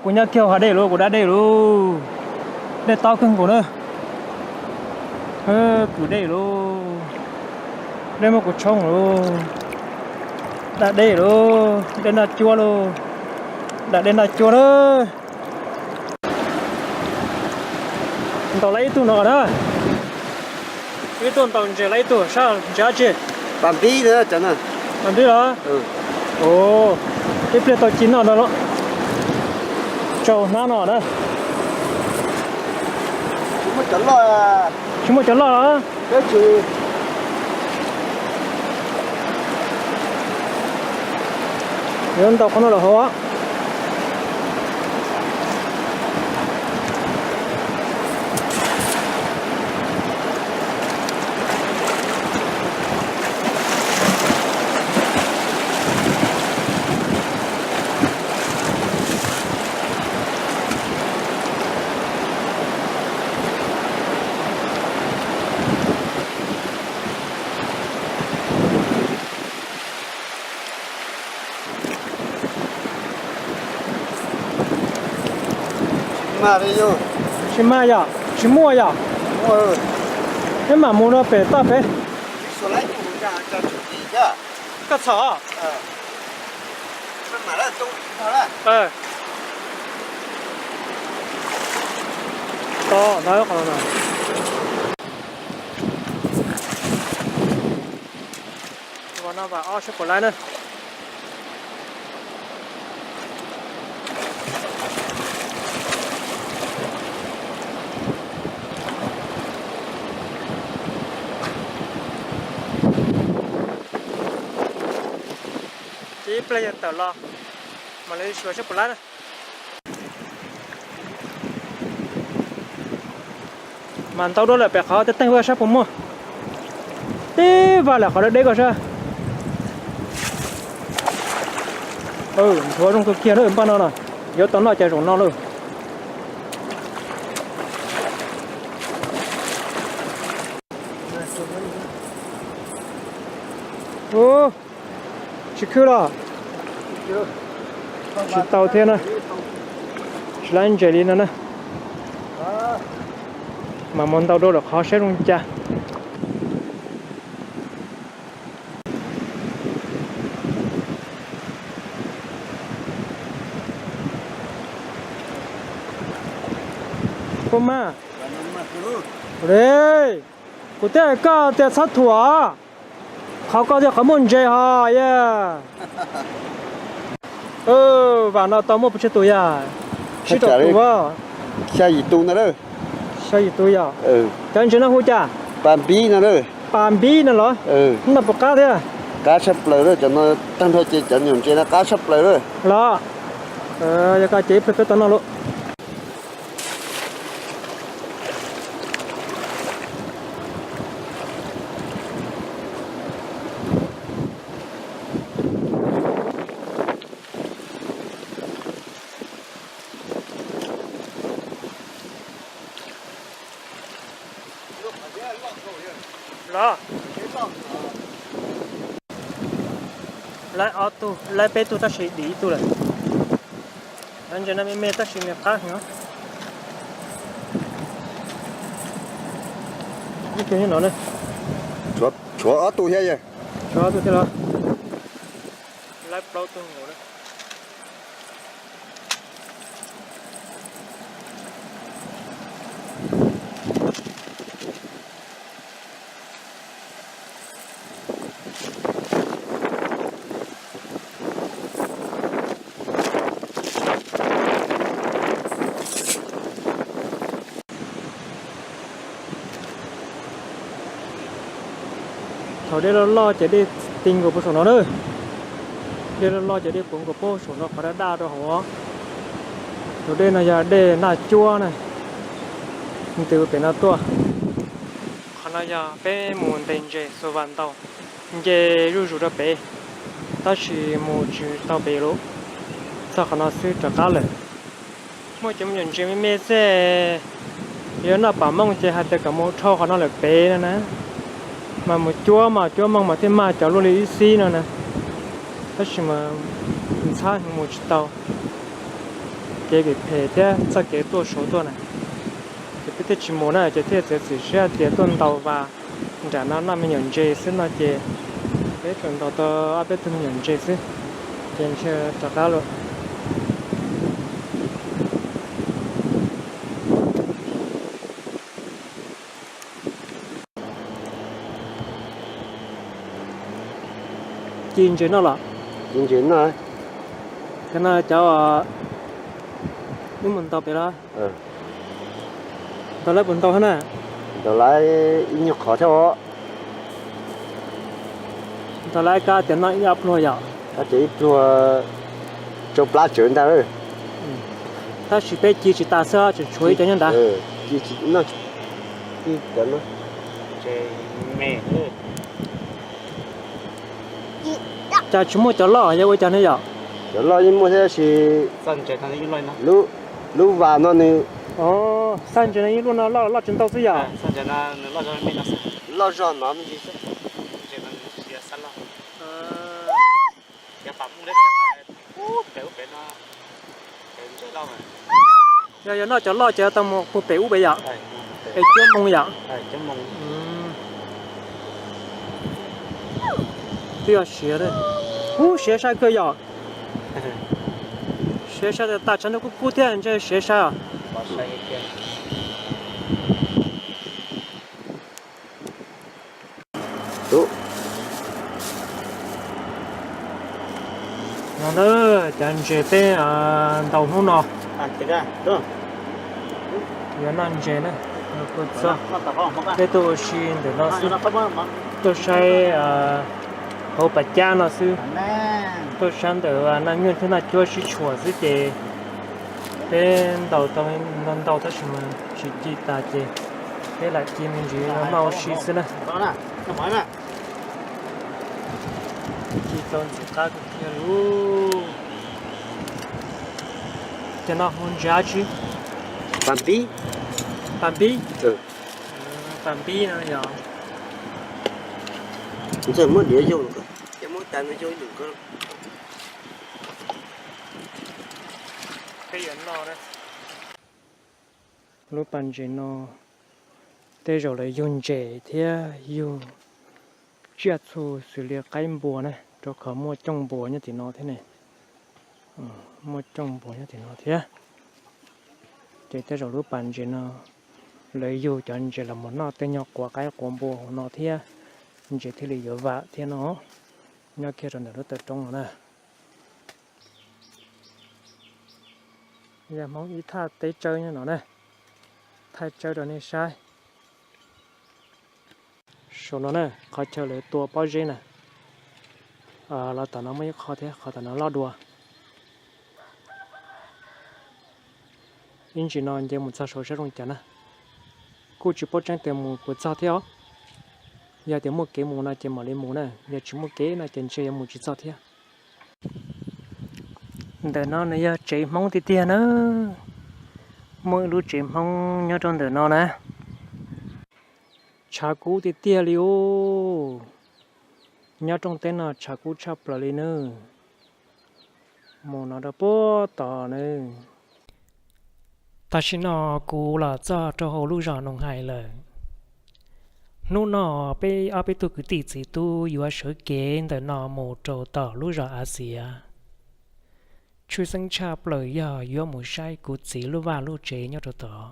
Kuv nyob kiag hauv dej lawm, kuv da dej lawm. Dej tob kawg nkaus na. Kuv dej lawm. Dej muab kuv tshoob lawm. Da dej lawm, dej noj cuab lawm. Da dej noj cuab na. Ntaus lawm ib tug no na. Wb tuaj ntaus ntses lawm ib tug, sab ntses dab tsi? Pas npib, pas npib los? Ib pliag tau ci noj no los. Tsau hnab no na. Tsis muaj cov loj los? Yuav ntaus qhov no los hauv. Tsis mag yom, tsis muaj yom. Peb mam mus rau pem toj peb. Koj txhom. Ua no vas ob sab puas laib na. Plaub yawg tawm los, mam li xyuas saib puas lab na. Mas ntau dua lawm pem qhov tej teeg ua saib puas muaj. Tib vaj lawm qhov deb deb ko saib. Nthuav zoo kawg kiag lawm npaj no na. Yuav tau noj cas zaum no lawm. Tsis khwb los? Tsis tau thiab na. Tsis lab ntses li no na. Mas mus ntau dua lawm qhov saib zoo cas. Puas mag? Kuv twb hais koj tias txhob thuam. Qhov koj tias qhov muaj ntses hos yog. Vam no tau muaj pes tsawg tus yog? Sib rau tus. Xya yim tus no. Xya yim tus yog? Cov ntses no hu cas? Pas npib no. Pas npib no los? Noj puas qab thiab? Qab tshaj plaws, cov no tag nrho ces cov nyuam ntses no qab tshaj plaws los. Yog koj ces ib pliag peb tau noj lauj. Los, laib ob tug, laib peb tug tab sis dim ib tug lawm. Cov ntses no me me tab sis nws qab heev. Ib tug no, tshuav ob tug thiab. Tshuav ob tug thiab los? Laib plaub tug nkaus na. Thaum dej loj loj ces dej ti nkaus puag saum no na. Dej loj loj ces dej puv nkaus puag saum no qhov daj daj rau hauv. Tus dej no yog dej Naj Cuab na, ntws pem no tuaj. Qhov no yog peb mus ntes ntses xuas vas ntaus, nce zuj zus rau pem, tab sis mus tsis tau pem lawm, txog qhov no xwb rov qab lawm. Muaj cov me nyuam ntses me me xwb, yog noj pam mooj ces hais tias kom mus dhau qhov no lawm pem no na. Mas mus cuab mas cuab mooj mas thiaj mag cov luaj li ib xib no na. Tab sis mas ntxhab mus tsis tau, kev phem thiab txoj kev tuaj saud tuaj na, ces peb thiaj tsis mus na, ces thiaj txiav txim siab tias tuaj ntaus vas nram no noj me nyuam ntses xwb no ces peb tsuas ntaus tau ob peb tug me nyuam ntses xwb, ces ntshe rov qab lawm. Ci ntses noj los? Ci ntses noj. Cov no cov wb mus ntaus pem los? Ntaus lawv puas ntau thiab na? Ntaus lawv ib nyuag qhov thiab os. Ntaus lawv kab tias noj ib ob pluag yom? Kab tias ib pluag rau plab tsawv ntag. Tab sis peb ci tsis tas xwb, tseem tshuav ib cov nyob ntawd. Ci tsis noj, ci cov no. Cas tsis muaj cov loj yog ua cas ne yom? Cov loj yeej muaj thiab sis lub vas no nws, xaj ntses no yeej loj no, loj loj tsis ntau xwb yom? Loj zog no me ntsis xwb. Yog, yog noj cov loj ces tau mus puag pem ub pem yom? Es cuab moo yom? Twb yog siav, ub siav sai kawg yom? Siav sai tas tshav ntuj kub kub thiab ntshe siav sai os. No na, cov ntses peb ntaus hnub no, yuav noj ntses na. Peb tuaj ua si ntawm no xwb, tuaj saib hauv pas cab no xwb. Tuaj sab ntawm Naj Nyuj thiab Naj Cuab sib tshuam xwb ces peb ntaus tau ntau tab sis mas tsis ci tas ces peb lam ci me ntsis maj ua si xwb na. Ci tau ntxim qab kawg kiag li. Cov no hu ntsis dab tsi? Pas npib. Pas npib? Pas npib no yog. Ntxawg muab diav yog, muab tas ntawd yog ib num ko. Peb yuav noj na. Lub pas ntses no tej zaum lawv yug ntses thiab yug tsiaj txhu xws li qaib npua na, rau qhov muaj cooj npua nyob tim no thiab ne. Muaj cooj npua nyob tim no thiab. Ces tej zaum lub pas ntses no lawv yug cov ntses los mus noj tej nyuag quav qaib quav npua hauv no thiab, ntses thiaj li yuav vam thiab no. Nyob kiag rau ntawm lub taw roob no na. Yog Hmoob ib thaj teb tsawb nyob no na, thaij tsawb rau nej saib. Saum no na, qhov chaw lawv tua pob zeb na, los tom no muaj ib qho thiab, qhov tom no loj dua. Ib ntsis no nce mus txog saum sab zoo cas na, kuj tsis paub tseeb tias mus puas txog thiab os. Yog tias muaj kev mus no ces mam li mus na, yog tsis muaj kev no ces ntshe yuav mus tsis txog thiab. Ntawm no nws yog tsev Hmoob tiag tiag na. Muaj ib lub tsev Hmoob nyob rau ntawm no na. Tshav kub tiag tiag li os. Nyob rooj teb no tshav kub tshaj plaws li nawb. Mus no rau puag tod nawb. Tam sim no kuv los txog rau hauv lub zos Noos Hais lawm. Hnub no peb ob peb tug kwv tij txiv tub yuav sawv kev ntawm no mus rau tom lub zos Av Xiav. Tshwj xeeb tshaj plaws yog yuav mus saib kuv txiv lub vaj lub tsev nyob rau tod.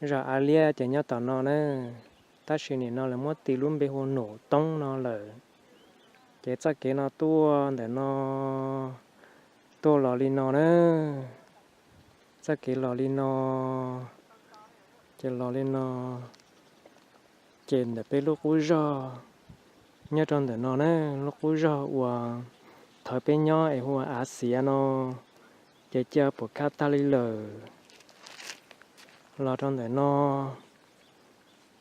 Zos Av Liab ces nyob tom no na, tab sis nim no lawv muab tis lub npe hu Num Toob no lawm. Ces txoj kev no tuaj ntawm no tuaj los li no na, txoj kev los li no, ces los li no, ces ntawm peb lub qub zog, nyob rau ntawm no na, lub qub zog uas thaum peb nyob es hu ua Av Xiav no, ces cia puas khab tag li lawm. Los rau ntawm no,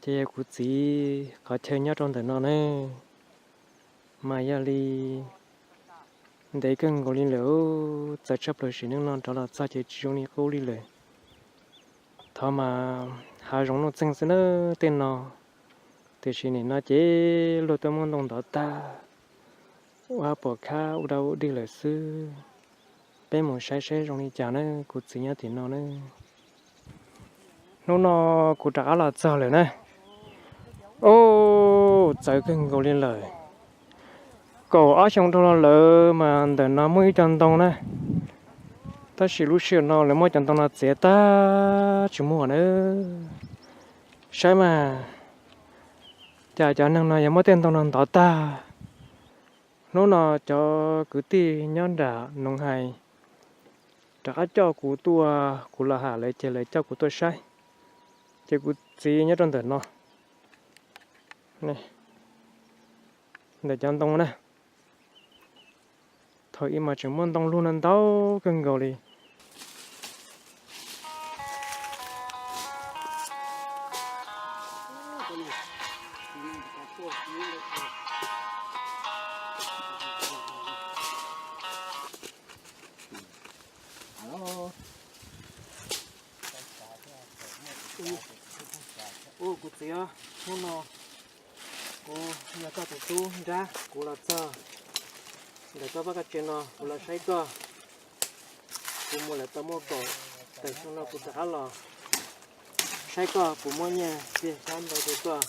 ces yog kuv txiv qhov chaw nyob rau ntawm no ne, mas yog li ntev kawg nkaus li lawm, txawv tshaj plaws sim neej no rov los txog ces tsis zoo li qub li lawm. Thov mas hav zoov nuj txeeg xwb na tej no, tiam sis nim no ces luag tuaj muab ntoo ntov tag, ua puas khab ua dab ua dig lawm xwb. Peb mus saib saib zoo li cas na, kuv txiv nyob tim no na. Hnub no kuv rov qab los txog lawm na. Ub, txawv kawg nkaus li lawm. Kaum ob xyoo dhau los lawm mas ntawm no muaj ib co ntoo na, tab sis lub sij hawm no lawv muab cov ntoo no txiav tag tsis muag na. Saib mas, cas cov neeg no yuav muab tej ntoo no ntov tag. Hnub no cov kwv tij nyob nram Noov Hais rov qab coj kuv tuaj, kuv los ham lawv ces lawv coj kuv tuaj saib, ces kuv txiv nyob rau ntawm no, ntawm cov ntoo na. Thaum ub mas tseem muaj ntoo lug no ntau kawg nkaus li. Ua kuv txiv, hnub no kuv yog koj tus tub nrab, kuv los txog ntawm koj vaj koj tsev no, kuv los saib koj. Kuv mus lawm tau muaj kaum tawm xyoo no kuv rov qab los saib koj, kuv muab nyiaj txiag xyab ntau rau koj,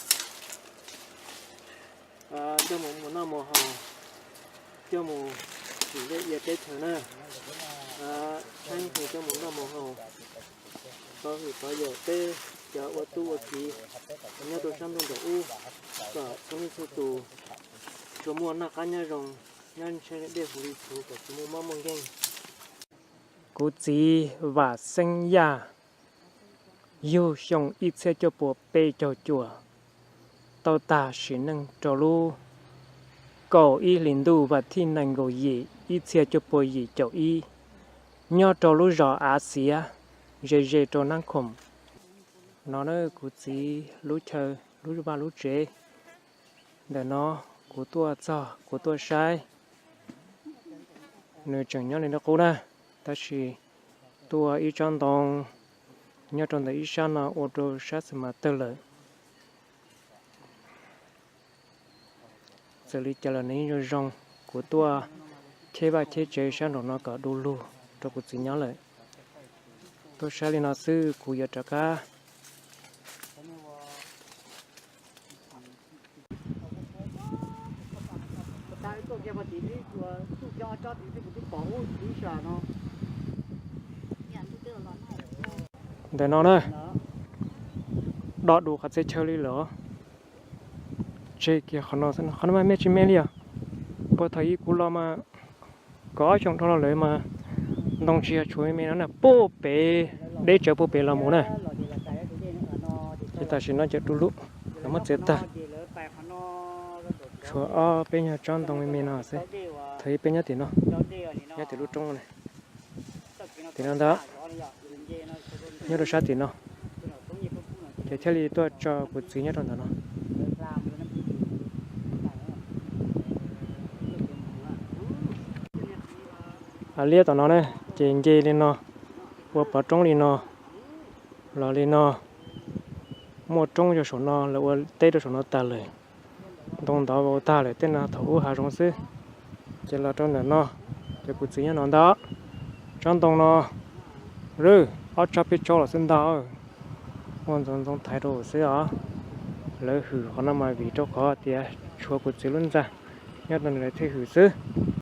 coj mus mus noj mus haus, coj mus tsim liaj ia teb chaws na, tshaib nqhis coj mus noj mus haus, tau hwm tau yawm peb cov ua tub ua kiv nyob rau sab ntuj nraum ub, kom txhua leej txhua tus tsuas muaj noj qab nyob zoo, nyob ntshe dej huv li txhuv kom tsis muaj mob muaj nkeeg. Kuv txiv Vam Xeeb Yaj, yug xyoo ib txhiab cuaj pua peb caug cuaj, tau tag sim neej rau lub kaum ib hlis ntuj vas thib nees nkaum yim ib txhiab cuaj pua yim caum ib, nyob rau lub zos Av Xiav, ze ze rau Nab Khoom. No na kuv txiv lub chaw, lub vaj lub tsev. Ntawm no kuv tuaj txog kuv tuaj saib, nws tseem nyob li qub na, tab sis tuaj ib tsob ntoo nyob rau ntawm ib sab no ua rau sab xis mas tawg lawm. Txawm li cas los nws yeej zoo zoo. Kuv tuaj cheb vaj cheb tsev sab nraum no kom du lug rau kuv txiv nyob lawm. Tuaj saib li no xwb, kuv yuav rov qab. Ntawm no na, do du qhov txhia chaw li lawm. Tseg kiag qhov no, qhov no mas me tsis me li os. Puag thaum ub kuv los mas kaum ob xyoo dhau los lawm mas ntoo tsis yog tshuav me me no na, puag pem, deb tsawv puag pem los mus na. Ces tam sim no cov du lug los muab txiav tag, tshuav ob peb nyuag tsob ntoo me me no xwb. Thaum ub peb nyob tim no, nyob tim lub roob no, tim no ntag, nyob rau sab tim no, ces thiaj li tuaj tso kuv txiv nyob rau ntawm no. Liab tom no na, ces nce li no, ua pov roob li no, los li no, muaj roob rau saum no, lawv ua teb rau saum no tas lawm. Ntoo ntov ua tag lawm, tej no thaum ub hav zoov xwb. Ces los rau ntawm no, ces kuv txiv nyob no ntag. Tsob ntoo no, ob tsob peb tsob los xwb ntag, muaj ntxoov ntxoo thaiv rau xwb os. Lawv hwm qhov no mas vim rau qhov tias tshuav kuv txiv lub ntxa nyob rau ntawd lawv thiaj hwm xwb.